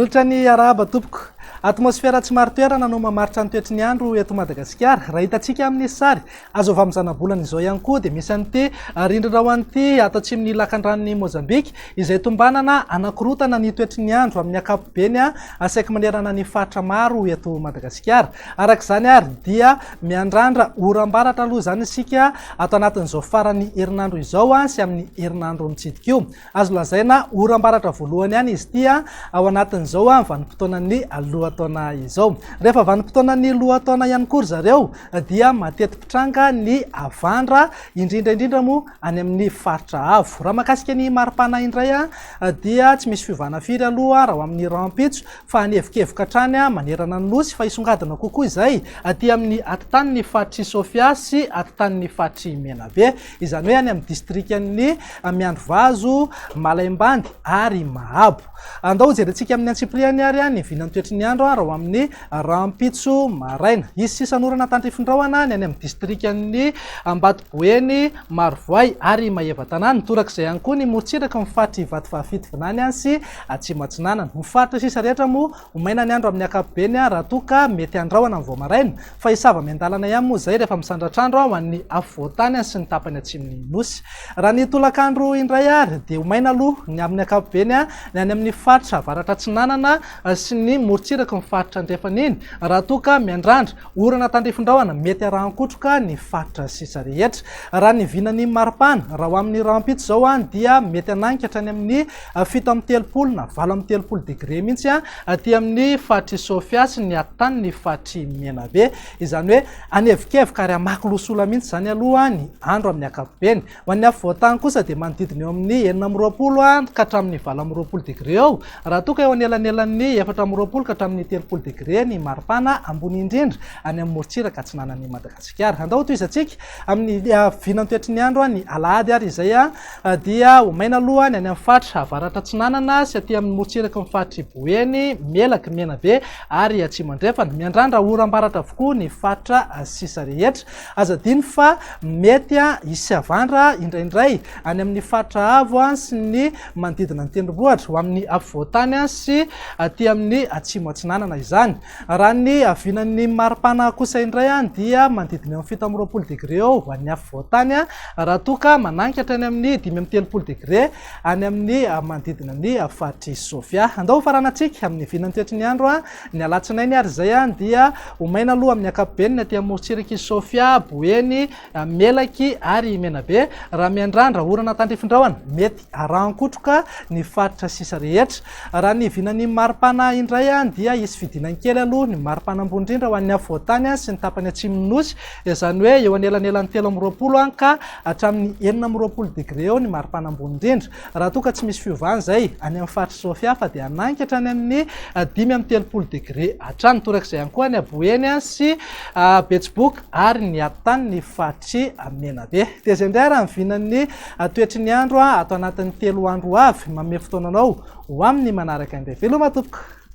Manolotra ny arahaba tompoko. Atmosfera tsy marin-toerana no mamaritra ny toetry ny andro eto Madagasikara. Raha hitantsika amin'ny sary azo avy amin'ny zanabolana izao ihany koa dia misy an'ity rindrina ho an'ity ato atsimon'ny lakandranon'i Mozambika izay tombanana hanakorotana ny toetry ny andro amin'ny ankapobeny saiky manerana ny faritra maro eto Madagasikara. Araka izany ary dia miandrandra oram-baratra aloha izany isika ato anatin'izao faran'ny herinandro izao sy amin'ny herinandro mitsidika io. Azo lazaina oram-baratra voalohany ihany izy ity ao anatin'izao vanim-potoanan'ny lohataona izao. Rehefa vanim-potoanan'ny lohataona ihany koa ry zareo dia mateti-pitranga ny havandra, indrindra indrindra moa any amin'ny faritra avo. Raha mahakasika ny maripana indray dia tsy misy fiovana firy aloha raha ho amin'ny rahampitso fa hanevokevoka hatrany manerana ny Nosy fa hisongadina kokoa izay aty amin'ny atitanin'ny faritr'i Sofia sy atitanin'ny faritr'i Menabe. Izany hoe any amin'ny distrikan'i Miandrivazo, Malaimbandy ary Mahabo. Andao hojerentsika amin'ny antsipiriany ary ny vinan'ny toetry ny andro raha ho amin'ny rahampitso maraina. Hisy sisan'orana tandrifin-drahona ny any amin'ny distrikan'i Ambatoboeny, Marovoay ary Maevatanàna. Torak'izay ihany koa ny morontsiraky ny faritr'i Vatovavy Fitovinany sy Atsimo Atsinanana. Ny faritra sisa rehetra moa ho maina ny andro amin'ny ankapobeny raha toa ka mety handrahona ny vao maraina. Fa hisava miandalana ihany moa izay rehefa misandratr'andro ho an'ny afovoan-tany sy ny tapany atsimon'ny Nosy. Raha ny tolakandro indray ary dia ho maina aloha ny amin'ny ankapobeny ny any amin'ny faritra avaratra atsinanana sy ny morontsiraky ny faritra andrefana iny raha toa ka miandrandra orana tandrifin-drahona mety arahan-kotroka ny faritra sisa rehetra. Raha ny vinan'ny maripana, raha ho amin'ny rahampitso izao dia mety hananika hatrany amin'ny 37 na 38 degré mihitsy aty amin'ny faritr'i Sofia sy ny atitan'ny faritr'i Menabe. Izany hoe hanevokevoka ary hamaky losola mihitsy izany aloha ny andro amin'ny ankapobeny. Ho an'ny afovoan-tany kosa dia manodidina eo amin'ny 26 ka hatramin'ny 28 degré eo, raha toa ka eo anelanelan'ny 24 ka hatramin'ny 30 degré ny maripana ambony indrindra any amin'ny morontsiraka atsinanan'i Madagasikara. Andao hotohizantsika amin'ny vinantoetry ny andro ny alahady ary izay dia ho maina aloha ny any amin'ny faritra avaratra atsinanana sy aty amin'ny morontsiraky ny faritr'i Boeny, Melaky, Menabe ary Atsimo Andrefana. Miandrandra oram-baratra avokoa ny faritra sisa rehetra. Aza adino fa mety hisy havandra indraindray any amin'ny faritra avo sy ny manodidina ny tendrombohitra, ho amin'ny afovoan-tany sy aty amin'ny atsimo atsinanana izany. Raha ny havinan'ny maripana kosa indray dia manodidina eo amin'ny 27 degre eo ho an'ny afovoan-tany, raha toa ka mananika hatrany amin'ny 35 degre any amin'ny manodidina ny faritr'i Sofia. Andao hofaranantsika amin'ny vinan'ny toetry ny andro ny alatsinainy ary izay dia ho maina aloha amin'ny ankapobeny ny aty amorontsirak'i Sofia, Boeny, Melaky ary Menabe. Raha miandrandra orana tandrifin-drahona, mety arahan-kotroka ny faritra sisa rehetra. Raha ny vinan'ny maripana indray dia hisy fidinany kely aloha ny maripana ambony indrindra ho an'ny afovoan-tany sy ny tapany atsimon'ny Nosy, izany hoe eo anelanelan'ny 23 ka hatramin'ny 26 degre eo ny maripana ambony indrindra. Raha toa ka tsy misy fiovana izay any amin'ny faritr'i Sofia fa dia hananika hatrany amin'ny 35 degre hatrany. Torak'izay ihany koa any Boeny sy Betsiboka ary ny atitan'ny faritr'i Menabe. Dia izay indray ary ny vinan'ny toetry ny andro ato anatin'ny 3 andro ho avy. Manome fotoana anao ho amin'ny manaraka indray. Veloma tompoko!